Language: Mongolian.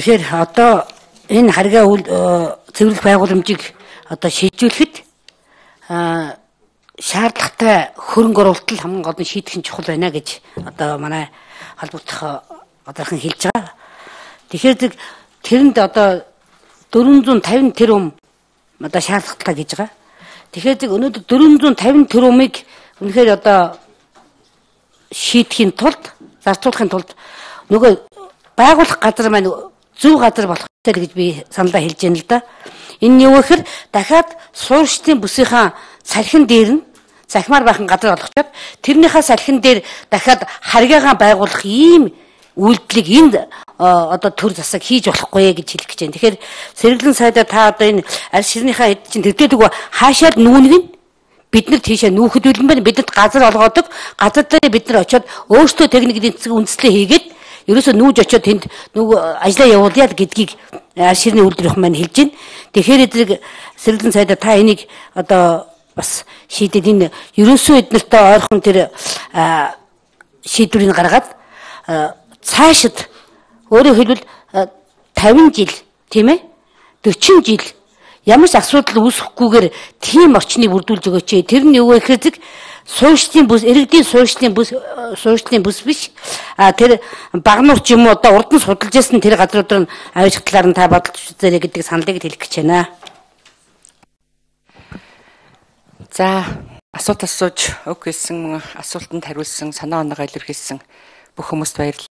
Тэгэхээр одоо энэ харгаа цэвэрлэх байгууламжийг одоо шийдвэрлэхэд шаардлагатай хөрөнгө оруулалт л хамгийн гол нь шийдэх нь чухал байна гэж одоо манай холбогдох гадархан хэлж байгаа. Тэгэхээр тэрэнд одоо 450 тэрбум одоо шаардлагатай гэж байгаа. Тэгэхээр өнөөдөр 450 тэрбумыг үнэхээр одоо шийдэхийн тулд, зарцуулахын тулд нөгөө байгуулах газар маань зөв газар болох хэрэгтэй гэж би саналаа хэлж байна л да. Энэ юу гэхээр дахиад суурьшдын бүсийнхаа салхин дээр нь захимаар байхын газар олгочоод тэрнийхээ салхин дээр дахиад харгаагаа байгуулах ийм үйлдэлийг энд одоо төр засаг хийж болохгүй гэж хэлэх гэж байна. Тэгэхээр сэргэлэн сайдаа та одоо энэ аль ширнийхээ хэд чинь тэрдээдэг хаашаад нүүнэг нь бид нар тийшээ нүүхэд үлэн байна. Бидэнд газар олгоодог. Газар дээр бид нар очиод өөрсдөө техник эдийн засгийн үндэслэлээ хийгээд ерөөсөө нүүж очиод тэнд нөгөө ажлаа явуулъя гэдгийг аль ширний үйлдвэрийнхэн маань хэлж байна. Тэгэхээр эдрэг сэргэлэн сайдаа та энийг одоо бас шийдээд энэ ерөөсөө эднэртэй ойрхон тэр шийдвэрийг гаргаад цаашид өөрөөр хэлбэл 50 жил тийм 40 жил ямар ч асуудал үүсэхгүйгээр тийм орчныг бүрдүүлж өгөөч. Тэр нь юу вэ гэхээр зэрэг суурьшдын бүс, иргэдийн суурьшдын бүс, суурьшдын бүс биш. А тэр багнуур ч юм уу одоо урд нь судалж байсан тэр газрууд руу авчих талаар нь та бодолж үзээрэй гэдэг саналыг хэлэх гэж байна. За, асуулт асууж үг хэлсэн, асуултанд хариулсан, санаа оноогоо илэрхийлсэн бүх хүмүүст баярлалаа.